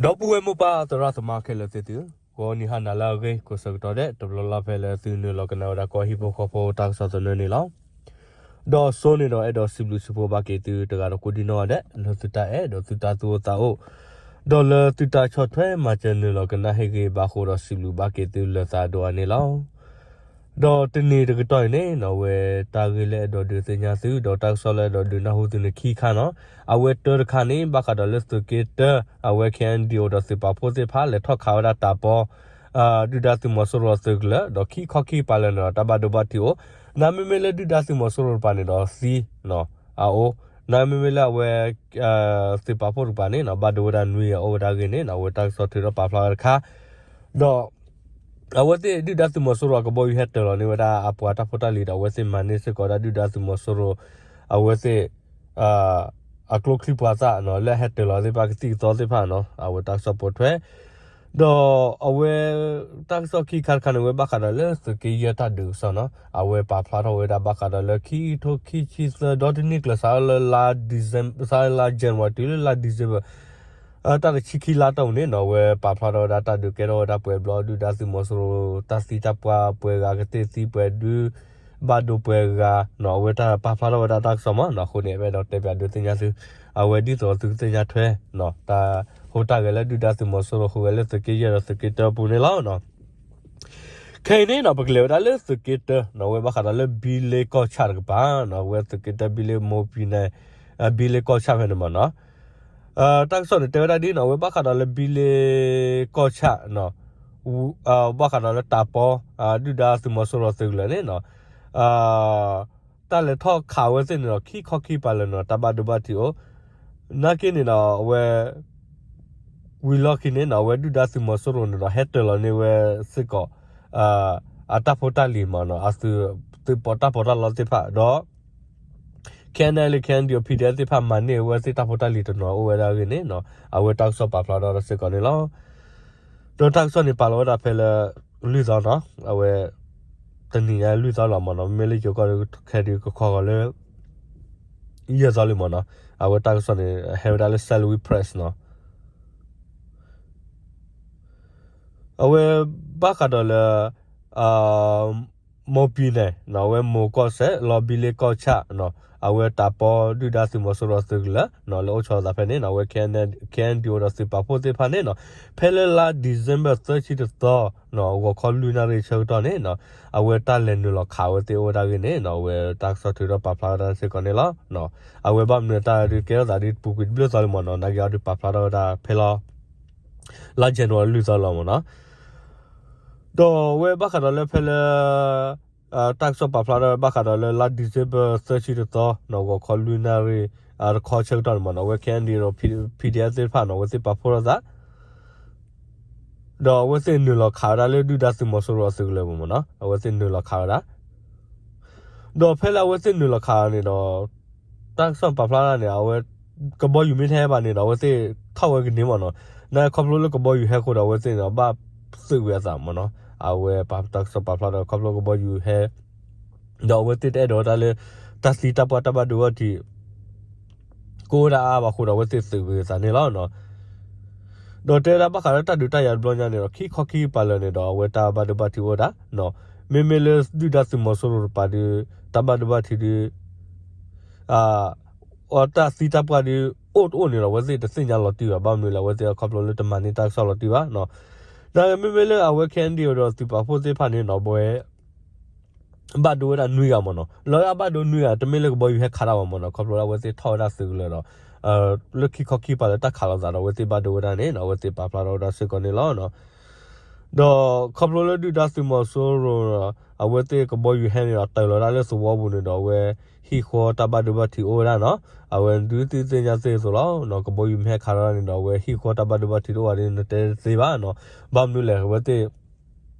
ဒီပုၢ်ဝဲၢ်မိၢ်ပၢ်သရၣ်သမါခဲလၢာ်သ့ၣ်သု, ဂီၤနံၤဟါနၤလၢအဂ့ၤ ကိးဆၢကတီၢ်ဒဲး တဘျီလၢ်ဖဲလၢသုနုာ်လီၤကနၣ်ဝဲဒၣ်ကီၢ်ဟံၣ်ဖိဃီဖိတၢ်ကစီၣ်သနၢၣ်န့ၣ်လီၤ. ဒီးစိန့ၣ်ဒီးအဲၣ်ဒိးစံးဘျုးစံးဖှိၣ်ဘၣ်က့ၤသုတဂၤဒီးကိးဒံနီၢ်ဂၤဒဲး လၢသုတၢ်အဲၣ်ဒီးသုတၢ်သူၣ်အိၣ်သးအိၣ်, ဒီးလၢသုတၢ်ဆီၣ်ထွဲမၤစၢၤနုာ်လီၤကနၣ်ဟ့ၣ်ဂ့ၤဘၣ်ဃိဒီးစံးဘျုးဘၣ်က့ၤသုလၢသးဒိၣ်အါန့ၣ်လီၤ. ဒီးတနံၤတကတီၢ်အံၤန့ၣ်နီၣ် အဝဲတၢ်ဂ့ၢ်လၢအဲၣ်ဒိးဒုးသ့ၣ်ညါသု ဒီးတၢ်ကစီၣ်လၢအဲၣ်ဒိးဒုးနၢ်ဟူသုန့ၣ်ခံခါနီၣ်, အဝဲတၢတခါန့ၣ် ဘၣ်ဃးဒီးလၢသုးက့တၢ အဝဲ K N D O ဒီးသုးပာ်ဖှိၣ်သ့ၣ်တဖၣ် လဲၤထီၣ်ခးဝဲဒၣ်တၢ်ပီ ဒုၣ်ဒါသုးမီၤစိရိၤအသုးကလၢၤ ဒီးခံခီခံကပၤလၢာ်န့ၣ်ဒီး တၢ်ဘၣ်ဒိဘၣ်ထံးအိၣ်, နမ့မ့ၢ်လၢဒုၣ်ဒါသုးမီၤစိရိၤတပၤန့ၣ်ဒီးသံ အအိၣ်, နမ့မ့မ့ၢ်လၢအဝဲ သုးပာ်ဖှိၣ်တကပၤန့ၣ်နီၣ် ဘၣ်ဒိဝဲဒၣ်နွံဂၤအိၣ်ဝဲဒၣ်အဂ့ၢ်န့ၣ်နီၣ် အဝဲတၢ်ကစီၣ်ထုးထီၣ်ပာ်ဖျါဝဲတခါ, ဒီး အဝဲသ့ၣ်ဒုၣ်ဒါသုးမီၤစိရိၤအကဘီယူၤဟဲတၢၤလီၤန့ၢ်ဝဲဒၣ်အပှၤတၢ်ဖိတၢ်လံၤဒီး အဝဲသ့ၣ်မၤန့ၢ်စ့ၢ်ကီးဝဲဒၣ်ဒုၣ်ဒါသုးမီၤစိရိၤ အဝဲသ့ၣ် အကျိချံပှၤသၣ်နီၣ် လၢအဟဲတၢၤလီၤသ့ၣ်တဖၣ်ကသံၣ်ကသီသ့ၣ်တဖၣ်နီၣ် အဝဲတၢ်ကစီၣ်ပိာ်ထွဲ ဒီးအဝဲ တၢ်ကစီၣ်ခံခါတခါန့ၣ် အဝဲဘၣ်ဃးဒီးလၢသုးက့ယဲၢ်တၢ်ဒုးကစီၣ်နီၣ် အဝဲပာ်ဖျါထီၣ်ဝဲဒၣ်ဘၣ်ဃးဒီးလၢခံကထိခံဆံသၢ ဒီတနံၣ်ကျၢၤစးလၢလါ December စးလၢလါ January တုၤလၢလါ December တၢ်တဆံခံလါတီၢ်ပူၤန့ၣ်နီၣ် အဝဲပာ်ဖျါထီၣ်ဝဲဒၣ်တၢ်ဒုးကဲထီၣ်ဝဲဒၣ်ပှဲၤဘျီ ဒုၣ်ဒါသုးမီၤစိရိၤ တၢ်သံတၢ်ပှၢ်ပှဲၤဂၤကသ့ၣ်သံပှဲၤဒု ဘၣ်ဒိပှဲၤဂၤနီၣ် အဝဲတၢ်ပာ်ဖျါထီၣ်ဝဲဒၣ်တၢ်ကစီၣ်မးနီၣ် အဃိန့ၣ် ပအဲၣ်ဒိးတဲပၠးဒုးသ့ၣ်ညါသု အဝဲဒ်သိးသုကသ့ၣ်ညါထွဲ တၢ်ဟူးတၢ်ဂဲၤလၢဒုၣ်ဒါသုးမီၤစိရိၤဟူးဂဲၤလၢသုးက့ယဲၢ်ဒီးသုးက့တၢပူၤန့ၣ်လီၤ. ခဲအံၤန့ၣ်နီၣ် ပကလဲၤဝဲဒၣ်လၢသုးက့တၢနီၣ် အဝဲဘၣ်ဃးဒီးလၢဘံလ့ကီၢ်ဆၣ်တကပၤနီၣ် အဝဲသုးက့တၢဘံလ့မိၢ်ပံၤန့ၣ် ဘံလ့ကီၢ်ဆၣ်ဖဲန့ၣ်မးနီၣ် တၢ်ကစီၣ်န့ၣ်တဲဝဲဒၣ်ဒ်နီၣ် အဝဲဘၣ်ဃးဒီးလၢဘံလ့ကီၢ်ဆၣ် ဘၣ်ဃးဒီးလၢတၢ်ပီ ဒုၣ်ဒါသုးမီၤစိရိၤသုးကလၢၤန့ၣ်နီၣ် တၢ်လဲၤထီၣ်ခးဝဲသ့ၣ်န့ၣ်ဒီး ခံခီခံကပၤလၢာ်န့ၣ်ဒီး တၢ်ဘၣ်ဒိဘၣ်ထံးအိၣ်, နာ်က့န့ၣ်ဒီး အဝဲ ဝံၤလီၢ်ခံန့ၣ်နီၣ် အဝဲဒုၣ်ဒါသုးမီၤစိရိၤန့ၣ်ဒီး ဟဲတၢၤလီၤန့ၢ်ဝဲစ့ၢ်ကီး အတၢ်ဖိတၢ်လံၤမးနီၣ် အသုး သုးပီးတၢ်ပီးတၢ်လီသ့ၣ်တဖၣ်ဒီး K N L A K N D O P D F သ့ၣ်တဖၣ်မၤန့ၢ်ဝဲသ့ၣ်တၢ်ဖိတၢ်လံၤတနီၤအိၣ်ဝဲဒၣ်အဂ့ၢ်န့ၣ်နီၣ် အဝဲတၢ်ကစီၣ်ပာ်ဖျါထီၣ်ဝဲဒၣ်စ့ၢ်ကီးန့ၣ်လီၤ. ဒီးတၢ်ကစီၣ်န့ၣ်ပာ်လီၤဝဲဒၣ်ဖဲလၢ လွံၢ်သီနီၣ် အဝဲ တနံၤညါလွံၢ်သီလီၤမးနီၣ် မ့မ့ၢ်လၢယိၤကီၢ်ဒီးခဲဒုးကခီဂီၤလၢ ယဲၢ်သီလံမးနီၣ် အဝဲတၢ်ကစီၣ်န့ၣ် ဟဲဝဲဒၣ်လၢ Salween Press နီၣ် အဝဲ ဘၣ်ဃးဒီးလၢ မိၢ်ပံၤန့ၣ် အဝဲမိၢ်ကီၢ်စဲၣ် လီၤဘံလ့ကီၢ်ဆၣ် အဝဲတၢ်ပီဒုၣ်ဒါသုးမီၤစိရိၤသုးကလၢၤ လၢအိၣ်ဆီသးဖဲန့ၣ် အဝဲ K N D O ဒီးသုးပာ်ဖှိၣ်သ့ၣ်တဖၣ်န့ၣ် ဖဲလၢလါ December သၢဆံတသီ ဂီၤခီလွံၢ်နၣ်ရံၣ်ဆၢကတီၢ်န့ၣ် အဝဲတၢ်လဲၤနုာ်လီၤခးဝဲသ့ၣ်အိၣ်ဝဲဒၣ်အဂ့ၢ်န့ၣ် အဝဲတၢ်ကစီၣ်ထုးထီၣ်ပာ်ဖျါဝဲဒၣ်စ့ၢ်ကီးန့ၣ်လီၤ. အဝဲဘၣ်မနုၤတၢ်ဒုးကဲထီၣ်သးဒ်ပူၤကွံာ်တဘျုးသီလံမးနီၣ် နာ်က့အီၤဒုးပာ်ဖျါထီၣ်ဝဲဒၣ်ဖဲလီၤ လါ January လွံၢ်သီလီၤမးနီၣ် ဒီးအဝဲဘၣ်ဃးဒီးလၢဖဲလၢ တၢ်ကစီၣ်ပာ်ဖျါထီၣ်ဘၣ်ဃးဒီးလၢလါ December သၢဆံတသီ ဂီၤခီလွံၢ်နၣ်ရံၣ် တခီဆၢကတီၢ်န့ၣ်မးနီၣ် အဝဲ K N D O ဒီး P D F သ့ၣ်တဖၣ်နီၣ် အဝဲသ့ၣ်ပာ်ဖှိၣ်ထီၣ်သး ဒီးအဝဲသ့ၣ်နုာ်လီၤခးဝဲဒၣ်လၢဒုၣ်ဒါသုးမီၤစိရိၤအသုးကလၢၤမးနီၣ် အဝဲသ့ၣ်နုာ်လီၤခးဝဲဒၣ် ဒီးဖဲလၢအဝဲသ့ၣ်နုာ်လီၤခးန့ၣ်ဒီး တၢ်ကစီၣ်ပာ်ဖျါဒၣ်န့ၣ် အဝဲ ကဘီယူၤမ့ၢ်တဟဲဘၣ်န့ၣ်ဒီး အဝဲသ့ၣ်ထီၣ်ဝဲကန့ၢ်မးနီၣ် နာ်က့ခီဖျိလၢကဘီယူၤဟဲအဃိဒီး အဝဲသ့ၣ်န့ၣ်ဒီး ဘၣ်သုးကွံာ်အသးမးနီၣ် အဝဲတၢ်ကစီၣ်ပာ်ဖျါဒီးခီဖျိကဘီယူၤဟဲ ဒီးအဝဲသ့ၣ်တအဲၣ်ဒိးဝဲဒၣ်လၢ တၢ်သံတၢ်ပှၢ်တၢ်ဘၣ်ဒိဘၣ်ထံး ကအိၣ်ဝဲဒၣ်အါဘၣ်အဃိဒီး အဝဲသ့ၣ်သုးကွံာ်အသးန့ၣ်လီၤ. ဒီးတဲဝဲဒၣ်ဘၣ်ဃးလၢတၢ်ဒုးတၢ်ယၤတဘျီညါန့ၣ်ဒီး ခံခီခံကပၤလၢာ်န့ၣ်ဒီး အဝဲတၢ်ဘၣ်ဒိဘၣ်ထံးအိၣ်ဝဲဒၣ် မ့မ့ၢ်လၢဒုၣ်ဒါသုးမီၤစိရိၤတပၤဒုး တၢ်ဘၣ်ဒိဘၣ်ထံးဒုး အတၢ်သံတၢ်ပှၢ်ဒုး အိၣ်တအိၣ်န့ၣ်ဒီး အဝဲသ့ၣ်တသ့ၣ်ညါလီၤတံၢ်ဘၣ် ဘၣ်မနုၤလဲၣ် အဝဲသ့ၣ်ခီဖျိလၢတမၤန့ၢ်တၢ်ကစီၣ်လီၤတံၢ်ဘၣ်နီၣ် နာ်က့မ့မ့ၢ်လၢအဝဲ K N D O ဒီးသုးပာ်ဖှိၣ်သ့ၣ်တဖၣ်န့ၣ်နီၣ် အဝဲ ဘၣ်ဒိဝဲဒၣ်နွံဂၤမးနီၣ် လၢအဘၣ်ဒိနွံဂၤ တမ့ၢ်လၢကဘီယူၤဟဲခးတၢ်ဘၣ်မးနီၣ် ခီဖျိလၢအဝဲသ့ၣ်ထီၣ်ဝဲဒၣ်သုးကလၢၤဒီး လၢခံခီခံကပၤလၢတၢ်ခးလိာ်သးဒီး အဝဲသ့ၣ်ဘၣ်ဒိဝဲဒၣ်န့ၣ်နီၣ် အဝဲသ့ၣ်ပာ်ဖျါထီၣ်ဝဲဒၣ်စ့ၢ်ကီးန့ၣ်လီၤ. ဒီးခီဖျိလၢဒုၣ်ဒါသုးမီၤစိရိၤ အဝဲသ့ၣ်ကဘီယူၤဟဲန့ၣ်ဒီး တၢၤလီၤဒၣ်လၢသဝီပူၤန့ၣ်ဒီး အဝဲဟံၣ်ဃီတၢ်ဘၣ်ဒိဘၣ်ထံးအိၣ်ဝဲဒၣ်နီၣ် အဝဲဒုးသ့ၣ်ညါသ့ၣ်အသိးလီၤ. ကဘီယူၤမ့ၢ်ဟဲခးထီၣ်န့ၣ်ဒီး အဝဲဟံၣ်ဃီတၢ်ဘၣ်ဒိဘၣ်ထံးတအိၣ်ဘၣ်န့ၣ် နတဲတသ့ဘၣ်နီၣ် ဘၣ်မနုၤလဲၣ် အဝဲသ့ၣ်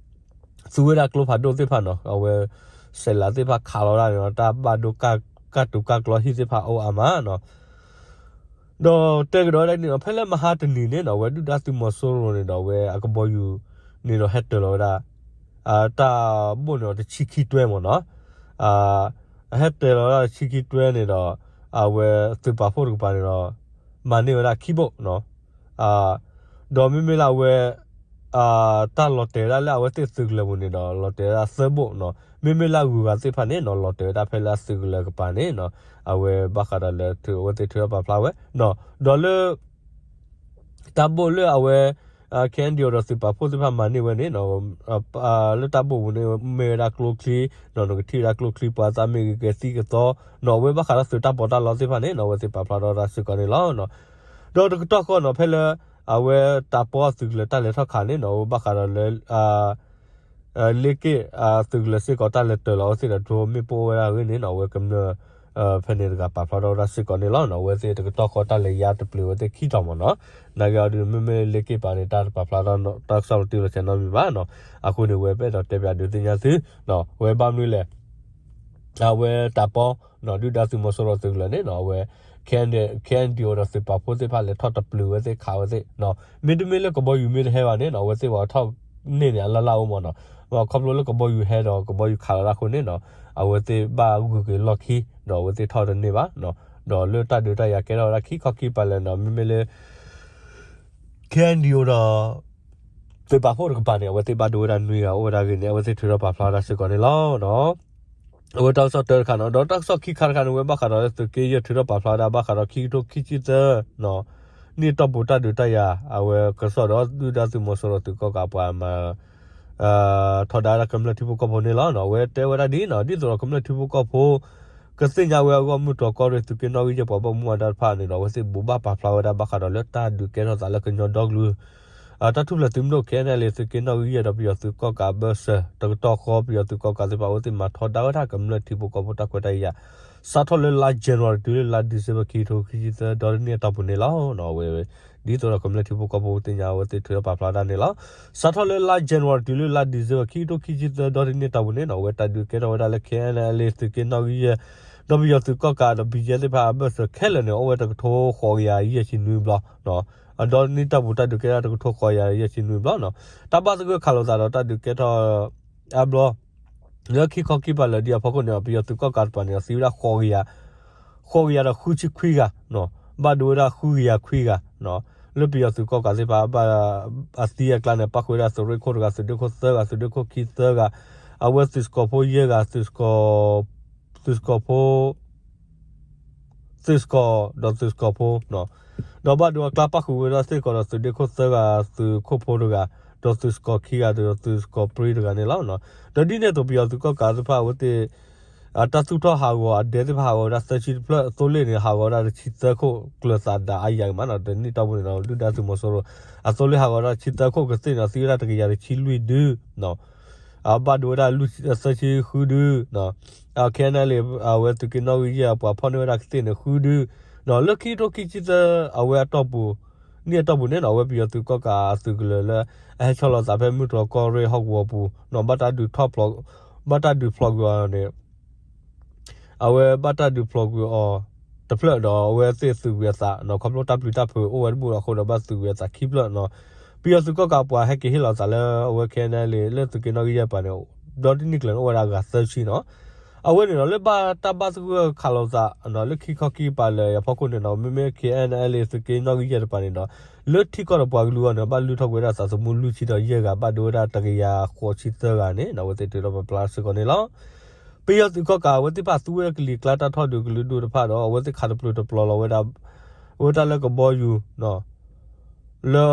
သူဝဲဒၣ်ကျိဖးဒိၣ်သ့ၣ်တဖၣ်နီၣ် အဝဲ စဲးလးသ့ၣ်တဖၣ်ခးလီၤဒၣ်န့ၣ်ဒီး တၢ်ဘၣ်ဒိ ကၢ်တူာ်ကၢ်ကျီဟံၣ်သ့ၣ်တဖၣ်အိၣ်အါမးနီၣ် ဒီးတဲကဒီးဝဲဒၣ်န့ၣ်ဒီး ဖဲလၢမဟါတနံၤန့ၣ်နီၣ် အဝဲဒုၣ်ဒါသုးမီၤစိရိၤန့ၣ်ဒီး အဝဲအကဘီယူၤန့ၣ်ဒီး ဟဲတၢၤလီၤဝဲဒၣ် တၢ်ဘိၣ်န့ၣ်ဒီးတဆံခံတွဲမးနီၣ် ဟဲတၢၤလီၤဝဲဒၣ်တဆံခံတွဲန့ၣ်ဒီး အဝဲသုးပာ်ဖှိၣ်တကပၤန့ၣ်ဒီး မၤန့ၢ်ဝဲဒၣ်ခံဘိၣ်နီၣ် ဒီးမ့မ့ၢ်လၢအဝဲ တၢ်လီၤတဲာ်ဝဲဒၣ်လၢအဝဲသ့ၣ်သုးကလၢၤပူၤန့ၣ်ဒီး လီၤတဲာ်ဝဲဒၣ်သၢဘိၣ်နီၤ. မ့မ့ၢ်လၢအဂုၤအဂၤသ့ၣ်တဖၣ်န့ၣ်နီၤ လီၤတဲာ်ဝဲဒၣ်ဖဲလၢအသုးကလၢၤကပၤန့ၣ်နီၤ အဝဲဘၣ်ဃးဒီးလၢအဝဲသ့ၣ်ထုးထီၣ်ပာ်ဖျါဝဲ ဒီးလၢ တၢ်ဘိၣ်လၢအဝဲ ခဲအံၤ ဒီးသုးပာ်ဖှိၣ်သ့ၣ်တဖၣ်မၤန့ၢ်ဝဲန့ၣ်နီၤ လၢတၢ်ဘိၣ်ပူၤန့ၣ် မ့ၢ်ဝဲဒၣ်ကျိချံနီၤ နကထံၣ်ဝဲဒၣ်ကျိချံပှၤသးမ့ၢ်ဂ့ၤကဲသံကသီနီၤ အဝဲဘၣ်ဃးဒီးသုးတၢ်ပီးတၢ်လီသ့ၣ်တဖၣ်န့ၣ်နီၤ အဝဲသ့ၣ်ပာ်ဖျါထီၣ်ဝဲဒၣ်စ့ၢ်ကီးန့ၣ်လီၤ. ဒီးတကတီၢ်ဃီနီၤ ဖဲလၢ အဝဲတၢ်ပီးသုးကလၢၤတၢ်လဲၤထီၣ်ခးန့ၣ်နီၤ အဝဲဘၣ်ဃးဒီးလၢ လ့က့ၣ်သုးကလၢၤစ့ၢ်ကီးတၢ်လဲၤတၢၤလီၤအဝဲသ့ၣ်ဒီး drone မ့ၣ်ပိၢ်အိၣ်ဝဲဒၣ်အဂ့ၢ်န့ၣ်နီၤ အဝဲကမျၢၢ် ဖဲန့ၣ်တဂၤပာ်ဖျါထီၣ်ဝဲဒၣ်စ့ၢ်ကီးန့ၣ်လီၤ. အဝဲသ့ၣ်တကတီၢ်ဃီတၢ်လဲၤယါတပျုာ်ဝဲသ့ၣ်ခံတီၤမ့ၢ်နီၤ နာ်က့အီၤဒုး မ့မ့ၢ်လ့က့ၣ်ပၤန့ၣ် တၢ်တပာ်ဖျါထီၣ်တၢ်ကစီၣ်လီၤတံၢ်လီၤဆဲးနီတမံၤဘၣ်နီၤ အဃိန့ၣ် ဝဲပအဲၣ်ဒိးတဲပၠးဒုးသ့ၣ်ညါသု ဝဲဘၣ်မနုၤလဲၣ် အဝဲတၢ်ပီ ဒုၣ်ဒါသုးမီၤစိရိၤသုးကလၢၤန့ၣ်နီၤ အဝဲ ခဲအံၤ ဒီးသုးပာ်ဖှိၣ်သ့ၣ်တဖၣ်လဲၤထီၣ်တပျုာ်ဝဲသ့ၣ်ခးဝဲသ့ၣ် မ့တမ့ၢ်လၢကဘီယူၤမ့ၢ်တဟဲဘၣ်န့ၣ်နီၤ အဝဲသ့ၣ်ပှၤထီၣ်န့ၢ်န့ၣ်အလၢ်လၢ်အိၣ်မ့ၢ်နီၤ ခီဖျိလၢကဘီယူၤဟဲဒီးကဘီယူၤခးလီၤဒၣ်အဃိန့ၣ်နီၤ အဝဲသ့ၣ်ဘၣ်ဂုၤက့ၤလီၢ်ခံ ဒီးအဝဲသ့ၣ်ထီၣ်တန့ၢ်ဘၣ်နီၤ ဒီးလၢတၢ်ဒုးတၢ်ယၤကဲထီၣ်ဝဲဒၣ်ခံခီခံကပၤလၢာ်နီၤ မ့မ့ၢ်လၢ ခဲအံၤ ဒီး သုးပာ်ဖှိၣ်တကပၤန့ၣ် အဝဲသ့ၣ်ဘၣ်ဒိဝဲဒၣ်နွံဂၤအိၣ်ဝဲဒၣ်အဂ့ၢ်န့ၣ် အဝဲသ့ၣ်ထုးထီၣ်ပာ်ဖျါဝဲဒၣ်စ့ၢ်ကီးန့ၣ်လီၤ. အဝဲတၢ်ကစီၣ်တၢတခါနီၤ ဒီးတၢ်ကစီၣ်ခံခါတခါန့ၣ် အဝဲဘၣ်ဃးဒီးလၢသုးက့ယဲၢ်ထုးထီၣ်ပာ်ဖျါဝဲဒၣ် ဘၣ်ဃးဒီးခံကထိခံဆံသၢ နံၣ်အတီၢ်ပူၤတၢ်ဒုးတၢ်ယၤ အဝဲကစီၣ်ဒီးဒုၣ်ဒါသုးမီၤစိရိၤသုးကီၣ်ကးပှၤမၤ ထီဒါဝဲဒၣ်ကမျၢၢ်ထံဖိကီၢ်ဖိန့ၣ်လီၤ. အဝဲတဲဝဲဒၣ်ဒ်နီၤ ဒ်သိးဒီးကမျၢၢ်ထံဖိကီၢ်ဖိ ကသ့ၣ်ညါဝဲအဂီၢ် မုၢ်တြီၢ်ကီၢ်ရ့ၣ်သုးက့နီၣ်ဂံၢ်ယဲၢ်ပှၤဘၣ်မူဘၣ်ဒါတဖၣ်န့ၣ်ဒီး အဝဲသ့ၣ်ဘိးဘၣ်ပာ်ဖျါဝဲဒၣ်ဘၣ်ဃးဒီးလၢတၢ်ဒုးကဲထီၣ်သးလၢကညီဒီကလုာ် တၢ်ထူၣ်ဖျဲးသုးမုၢ်ဒိၣ် ခဲအံၤန့ၣ်လံ သုးက့နီၣ်ဂံၢ်ယဲၢ်ဒီးပယီၤသုးကီၣ်ကးအဘၢၣ်စၢၤ တကတီၢ်ဃီ ပယီၤသုးကီၣ်ကးသ့ၣ်တဖၣ် အဝဲသ့ၣ်မၤထီဒါဝဲဒၣ်ကမျၢၢ်ထံဖိကီၢ်ဖိတၢ်ခွဲးတၢ်ယာ် စးထီၣ်လၢလါ January တုၤလၢလါ December ခံကထိခံဆံသၢ ဒီတနံၣ်အတီၢ်ပူၤန့ၣ်လီၤ. အဝဲ ဒ်သိးဒီးကမျၢၢ်ထံဖိကီၢ်ဖိသ့ၣ်ညါ အဝဲသ့ၣ်ထုးထီၣ်ပာ်ဖျါဝဲဒၣ်န့ၣ်လီၤ. စးထီၣ်လၢလါ January တုၤလၢလါ December ခံကထိခံဆံသၢ ဒီတနံၣ်အတီၢ်ပူၤန့ၣ်နီၤ အဝဲတၢ်ဒုးကဲထီၣ်ဝဲဒၣ်လၢ ခဲအံၤန့ၣ်လံ သုးက့နီၣ်ဂံၢ်ယဲၢ် ဒီးပယီၤသုးကီၣ်ကးဒီး ဘံၣ်ယဲၢ်သ့ၣ်တဖၣ်အဘၢၣ်စၢၤခဲလၢာ်န့ၣ် အိၣ်ဝဲတကထိဃိးကယၤယဲၢ်ဆံနွံဘျီ ဒီတနံၣ်အတီၢ်ပူၤ တၢ်ဒုးကဲထီၣ်တကထိဃိးကယၤယဲၢ်ဆံနွံဘျီနီၤ တၢ်ဘၣ်သဂၢၢ်ခးလိာ်သးဒီးတၢ်ဒုးကဲထီၣ် အါဘျီ လၢခံခီခံကပၤလၢာ်ဒ်အဖီခိၣ်န့ၣ် ပယီၤသုးကီၣ်ကးတပၤန့ၣ် သံဝဲဒၣ် ဃိးကယၤဒီးဃုဆံခွံဂၤ, ဘၣ်ဒိဝဲဒၣ်ဃုကယၤခွံဂၤ, လၢပယီၤသုးကီၣ်ကးသ့ၣ်တဖၣ် ဘၣ်အသံအကျါန့ၣ် ပၣ်ဃုာ်ဝဲဒၣ်သုးရ့ၣ်ခိၣ်တဂၤ, သုးဒ့ခိၣ်သၢဂၤ, သုးဒ့ခိၣ်ခံသၢဂၤ, အဝဲသုးစကီၤဖိယဲၢ်ဂၤ, သုးစကီၤ သုးစကီၤဖိ သုးစကီၤ ဒီးသုးစကီၤဖိ, ဒီးဘၣ်ဒိအကျါပၣ်ဃုာ်ဝဲဒၣ်စ့ၢ်ကီးဒီးသုးဒ့ခိၣ်သၢဂၤ, သုးခိၣ်ဖိတဂၤ, ဒီးသုးစကီၤခံဂၤ, ဒီးသုးစကီၤပြံတဂၤန့ၣ်လီၤ. ဒီးဒ်န့ၣ်အသိး ပယီၤသုးကီၣ်ကးသ့ၣ်တဖၣ်အဝဲသ့ၣ် တၢ်သူၣ်ထီၣ်ဟးဂီၤအဒဲသ့ၣ်တဖၣ်ဟးဂီၤဝဲဒၣ်သၢဆံတဖျၢၣ်, အသိလ့ၣ်န့ၣ် ဟးဂီၤဝဲဒၣ်တဆံသၢခိၣ်, ကျၢၤသးဒးအါယၤကမးနီၤ. တနံၣ်တီၢ်ပူၤန့ၣ်ဒီး ဒုၣ်ဒါသုးမီၤစိရိၤ အသိလ့ၣ်ဟးဂီၤဝဲဒၣ်တဆံသၢခိၣ်, ကသ့ၣ်န့ၣ် သံဝဲဒၣ်တကယၤတဆံလွံၢ်ဒု ဘၣ်ဒိဝဲဒၣ်သၢဆံဃုဒု, ခဲအံၤန့ၣ်လံ အဝဲသုးက့နီၣ်ဂံၢ်ယဲၢ်အပှၤဖီၣ်န့ၢ်ဝဲဒၣ်ကသ့ၣ်န့ၣ်ဃုဒု, လၢခံကထိခံဆံသၢ အဝဲအတီၢ်ပူၤ နံၣ်အတီၢ်ပူၤန့ၣ်နီၤ အဝဲပယီၤသုးကီၣ်ကးအသုးကလၢၤလၢ အဟဲဆီလီၤသးဖဲမုၢ်တြီၢ်ကီၢ်ရ့ၣ်ဟီၣ်ကဝီၤပူၤနီၤ ဘၣ်တၢ်ဒုးထီၣ်ဖျိး ဘၣ်တၢ်ဒုးဖျိးကွံာ်အီၤန့ၣ် အဝဲဘၣ်တၢ်ဒုးဖျိးကွံာ်အီၤတဖျၢၣ်ဒီး အဝဲသ့ၣ်သုးကွံာ်အသးနီၤ ခီဖျိတၢ်ပျံၤတၢ်ဖုးအိၣ်ဝဲတဘူၣ်အဃိဒီး ဘၣ်သုးကွံာ်အသးခံဖျၢၣ်နီၤ. ပယီၤသုးကီၣ်ကးပှၤဟဲက့ၤဟ့ၣ်လီၤသးလၢအဝဲခဲအံၤန့ၣ်လံ လၢသုးက့နီၣ်ဂံၢ်ယဲၢ်ပၤန့ၣ် ဒီတနံၣ်ကျၢၤန့ၣ် အိၣ်ဝဲဒၣ်အဂၤသၢဆံနီၤ. အဝဲန့ၣ်ဒီး လၢဘၣ်တၢ်ဘၣ်သဂၢၢ်ခးလိာ်သးနီၤ လၢခံခီခံကပၤလၢာ်အံၤအဖီခိၣ်န့ၣ်နီၤ မ့မ့ၢ် ခဲအံၤန့ၣ်လံ သုးက့နီၣ်ဂံၢ်ယဲၢ်တပၤန့ၣ်ဒီး လၢထံကီၢ်ဒီးပှၤကလုာ်အဂီၢ်န့ၣ် ဘၣ်လုၢ်ထီၣ်ကွံာ်ဝဲဒၣ်သးသမူလွံၢ်ဆံဒီးယဲၢ်ဂၤ ဘၣ်ဒိဝဲဒၣ်တကယၤဃိးဆံသၢဂၤန့ၣ်နီၤ အဝဲသ့ၣ်ထုးထီၣ်ပာ်ဖျါစ့ၢ်ကီးန့ၣ်လီၤ. ပယီၤသုးကီၣ်ကးအဝဲသ့ၣ်တဖၣ်သူဝဲကလံၤကျါတၢ်ထီၣ်ဒုးကလုာ်ဒူၣ်တဖၣ်ဒီး အဝဲသ့ၣ်ခးတပျုာ်တပျီၤလီၤဝဲဒၣ် ဝဲတၢ်လၢကဘီယူၤ လၢ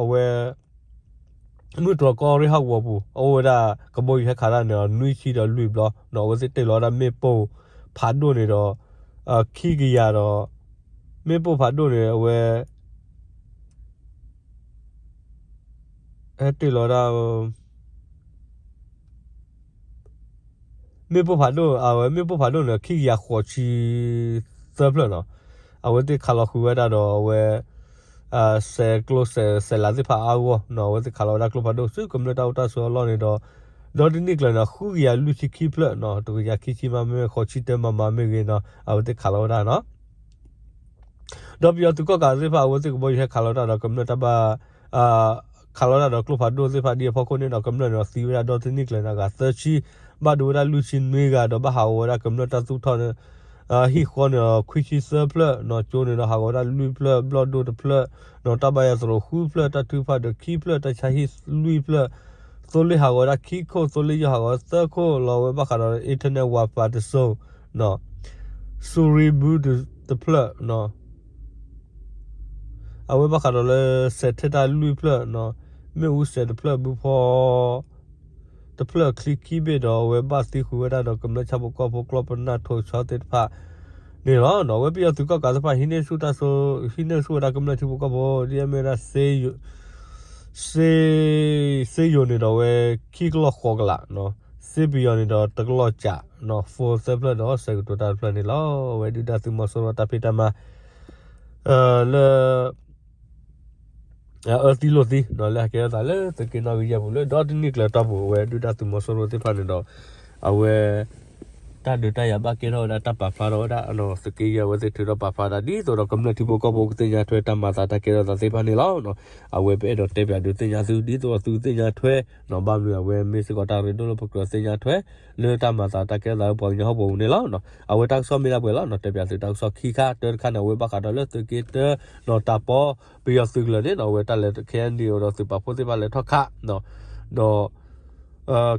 အဝဲ မုၢ်တြီၢ်ကီၢ်ရ့ၣ်ဟီၣ်ကဝီၤပူၤ အိၣ်ဝဲဒၣ်ကဘီယူၤဟဲခးတၢ်န့ၣ်ဒီး နွံဆံဒီးလွံၢ်ဘျီနီၤ အဝဲသ့ၣ်တ့ၢ်လီၤဝဲဒၣ်မ့ၣ်ပိၢ်ဖးဒိၣ်န့ၣ်ဒီး ခံကယၤဒီး မ့ၣ်ပိၢ်ဖးဒိၣ်န့ၣ် အဝဲ ဟဲတ့ၢ်လီၤဝဲဒၣ် မ့ၣ်ပိၢ်ဖးဒိၣ် အဝဲမ့ၣ်ပိၢ်ဖးဒိၣ်န့ၣ် ခံကယၤဃိးဆံသၢဖျၢၣ်နီၤ အဝဲသ့ၣ်ခးလီၤဃုာ်ဝဲဒၣ်ဒီးအဝဲ စဲးကျိးစဲးလးသ့ၣ်တဖၣ်အါဂီၢ်နီၤ အဝဲသ့ၣ်ခးလီၤဝဲဒၣ်ကျိဖးဒိၣ်ဆူကမျၢၢ်တၢ်အိၣ်တၢ်ဆိးအလီၢ်န့ၣ်ဒီး ဒီတနံၣ်ကျၢၤန့ၣ် ဃုကယၤလွံၢ်ဆံခံဖျၢၣ်နီၤ တကယၤခံဆံမးမ့ၢ်ဂ့ၤ ဃိးဆံတၢမးမးမ့ၢ်ဂ့ၤနီၤ အဝဲသ့ၣ်ခးလီၤဝဲဒၣ်နီၤ ဒီးပယီၤသုးကီၣ်ကးသ့ၣ်တဖၣ် အဝဲသ့ၣ်ကဘီယူၤဟဲခးလီၤတၢ်ဒီးကမျၢၢ်တၢ်ဘၣ် ခးလီၤတၢ်ဒီးကျိဖးဒိၣ်သ့ၣ်တဖၣ်ဒ်အဖီခိၣ်န့ၣ်ဒီး ကမျၢၢ်န့ၣ်ဒီးသံဝဲဒၣ်ဒီတနံၣ်ကျၢၤန့ၣ် အဂၤသၢဆံ, ဘၣ်ဒိဝဲဒၣ်လွံၢ်ဆံနွံဂၤ ဒီးဘၣ်ဟးဂီၤဝဲဒၣ်ကမျၢၢ်တၢ်သူၣ်ထီၣ်န့ၣ် ဟံၣ်ဃီန့ၣ်ဒီး ခွံဆံသၢဖျၢၣ်နီၤ, ကၠိန့ၣ်ဒီးဟးဂီၤဝဲဒၣ်လွံၢ်ဖျၢၣ်, ဘျီၣ်ဒိၣ်တဖျၢၣ်နီၤ, တၢ်ဘါယွၤသရိာ်ဃုဖျၢၣ်, တၢ်ထုကဖၣ်ဒီးခံဖျၢၣ်, တၢ်ဆါဟံၣ်လွံၢ်ဖျၢၣ်, သိလ့ၣ်ဟးဂီၤဝဲဒၣ်ခံခိၣ်, သိလ့ၣ်ယိၣ်ဟးဂီၤဝဲသၢခိၣ်လီၤ, အဝဲဘၣ်ဃးဒီး internet Wi-Fi တစိၤနီၤ, စူရံဘုတဖျၢၣ်နီၤ, အဝဲဘၣ်ဃးဒီးလၢ စဲးထဲတၢ်လွံၢ်ဖျၢၣ်နီၤ, မ့ၣ်အူစဲးတဖျၢၣ်, ဘုဖီတဖျၢၣ်ချံခံဘ့ၣ်ဒီး အဝဲဘၣ်သံဃုာ်ဝဲဒၣ်ဒီး ကမျၢၢ်ဆၣ်ဖိကီၢ်ဖိ ကျီၢ်ပနၢ်ထိၣ်ဆီသ့ၣ်တဖၣ်န့ၣ်လီၤ. အဝဲပယီၤသုးကီၣ်ကးသ့ၣ်တဖၣ် ဟံးန့ၢ်ဆူၣ်တၢ်စိ, ဟံးန့ၢ်ဆူၣ်ဝဲဒၣ်ကမျၢၢ်ထံဖိကီၢ်ဖိ ဒ်အမ့ၢ်ဝဲဒၣ် စ့ယိၤန့ၣ်ဒီး အဝဲခံကလီၢ်ဃိးကလး, စ့ပယီၤန့ၣ်ဒီးတကလီၢ်ကး, ဖိသၢဖျၢၣ်ဒီးစဲးကတိၤတၢ်တဖျၢၣ်န့ၣ်လီၤ. အဝဲဒုၣ်ဒါသုးမီၤစိရိၤတၢ်ဖံးတၢ်မၤ လၢ အၢသံလိာ်သံနီၤ လၢဟဲကဲထီၣ်သးလၢသုးက့နီၣ်ဂံၢ်ယဲၢ်ပူၤ လၢဒီတနံၣ်ကျၢၤတီၢ်ပူၤ အဝဲဒုၣ်ဒါသုးမီၤစိရိၤသ့ၣ်တဖၣ်န့ၣ်ဒီး အဝဲ တၢ်ဒုးတၢ်ယၤဘၣ်ကဲထီၣ်ဝဲဒၣ်တၢ်ပာ်ဖျါထီၣ်ဝဲဒၣ် သုးက့ယဲၢ် အဝဲသ့ၣ်ထုးထီၣ်ပာ်ဖျါဒၣ် ဒ်သိးဒီးကမျၢၢ်ထံဖိကီၢ်ဖိကသ့ၣ်ညါထွဲတၢ်မၤသးတၢ်ကဲထီၣ်သးသ့ၣ်တဖၣ်န့ၣ်လီၤ. အဝဲပအဲၣ်ဒိးတဲပၠးဒုးသ့ၣ်ညါသု ဒ်သိးသုကသ့ၣ်ညါထွဲနီၤ ဘၣ်မနုၤအဝဲမ့ၢ်စ့ၢ်ကီးတၢ်ရ့ဒိၣ်လၢပကြၢးသ့ၣ်ညါထွဲ လၢတၢ်မၤသးတၢ်ကဲထီၣ်သးလၢပှၤကညီဟီၣ်ကဝီၤပူၤန့ၣ်လီၤ. အဝဲတၢ်ကစီၣ်မ့ၢ်ဒၣ်ပှဲၤလီၤနီၤ တဲပၠးသုတၢ်ကစီၣ်ခံခါ တၢတခါန့ၣ် အဝဲဘၣ်ဃးဒီးလၢသုးက့တၢနီၤ တၢ်ပီပယီၤသုးကလၢၤန့ၣ်နီၤ အဝဲတၢ်လဲၤ ခဲအံၤန့ၣ်ဒီးသုးပာ်ဖှိၣ်သ့ၣ်တဖၣ်လဲၤထီၣ်ခးနီၤ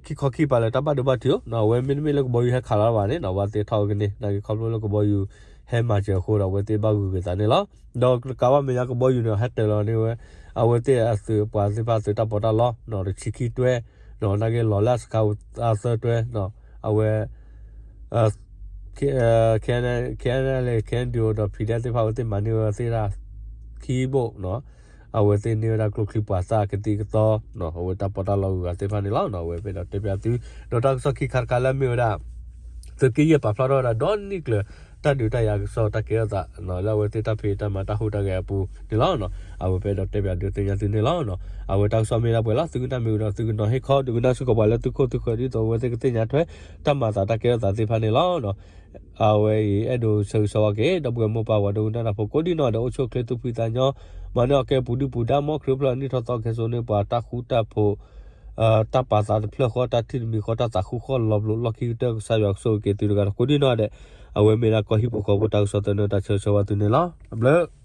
ဒီး ခံခီခံပၤလၢတၢ်ဘၣ်ဒိဘၣ်ထံးအိၣ်နီၤ အဝဲမ့တမ့ၢ်လၢကဘီယူၤဟဲခးလီၤဘၣ်န့ၣ်နီၤ အဝဲသ့ၣ်ထီၣ်ကန့ၢ် နာ်က့ခီဖျိလၢကဘီယူၤဟဲမၤစၢၤအဃိဒီး အဝဲသ့ၣ်ဘၣ်ဂုာ်က့ၤသးန့ၣ်လီၤ. ဒီးတကးဘၣ်မဲာ်ညါကဘီယူၤန့ၣ် ဟဲတၢၤလီၤန့ၢ်ဝဲ အဝဲသ့ၣ်အသုးပှၤသ့ၣ်တဖၣ်သုးတၢ်ပီးတၢ်လီနီၤ တဆံခံတွဲနီၤ နာ်က့လီၤလၢအစခါအသၢတွဲနီၤ အဝဲ ခဲအံၤန့ၣ် ခဲအံၤန့ၣ် ခဲအံၤန့ၣ်ဒီး ဖံးဒဲးသ့ၣ်တဖၣ် အဝဲသ့ၣ်မၤန့ၢ်ဝဲသ့ၣ်တၢ် ခံဘိၣ်နီၤ အဝဲသ့ၣ်န့ၢ်ဝဲဒၣ်ကျိချံပှၤသၣ်ကသံၣ်ကသီနီၤ အဝဲတၢ်ပီးတၢ်လီဂုၤဂၤသ့ၣ်တဖၣ်န့ၣ်လီၤ. အဝဲပအဲၣ်ဒိးတဲပၠးသု ဒီးတၢ်ကစီၣ်ခံခါတခါလၢအမ့ၢ်ဝဲဒၣ် သုးက့ယဲၢ်ပာ်ဖျါထီၣ်ဝဲဒၣ် ဒီနံၣ်ကျၢၤ တၢ်ဒုးတၢ်ယၤကစီၣ်တၢ်ကဲထီၣ်သးနီၤ လၢအဝဲသ့ၣ်တၢ်ဖံးတၢ်မၤတၢ်ဟူးတၢ်ဂဲၤအပူၤန့ၣ်လီၤ. အဝဲပအဲၣ်ဒိးတဲပၠးဒုးသ့ၣ်ညါသုန့ၣ်လီၤ. အဝဲတၢ်ကစီၣ်မ့ၢ်ဒၣ်ပှဲၤလီၤ သုကနၣ်မ့ၢ်ဝံၤဒီး သုကနီၤဟ့ၣ်ခီ ဒုးကနၣ်စ့ၢ်ကီးပှၤလၢသုခိၣ်သုဃၢၤ ဒ်သိးအဝဲသ့ၣ်ကသ့ၣ်ညါထွဲ တၢ်မၤသးတၢ်ကဲထီၣ်သးသ့ၣ်တဖၣ်န့ၣ်လီၤ. အဝဲအံၤအဲၣ်ဒိးဆၢဂ့ၤဆၢဝါက့ၤ ဒီပုၢ်ဝဲၢ်မိၢ်ပၢ်ဝဲဒိကနၣ်တၢ်ဖိကိးဒံနီၢ်ဒဲး အိၣ်ဆူၣ်အိၣ်ချ့သူၣ်ဖှံသးညီ မၤန့ၢ်အီၣ်ကဲပူၤဒုၣ်ပူၤဒါ မ်ခရံာ်အိၣ်ဖျဲၣ်အနံၣ်ထီၣ်သီ ကဟဲစိာ်န့ၢ်ပှၤတၢ်ဃူတၢ်ဖိး တၢ်ပာ်သးတဖျၢၣ်ဃီ တၢ်ထံၣ်တမံၤဃီ တၢ်သးဃူဃီလီၤပလိာ်လီၢ်ခံကတၢၢ် ကစၢ်ယွၤကဆိၣ်ဂ့ၤက့ၤသုတဂၤဒီးကိးဒံနီၢ်ဒဲး အဝဲမ့ၢ်ဒၣ်ကီၢ်ဟံၣ်ဖိဃီဖိတၢ်ကစီၣ်သန့တၢ်ဆၢဂ့ၤဆၢဝါသုန့ၣ်လီၤ. အဘျုး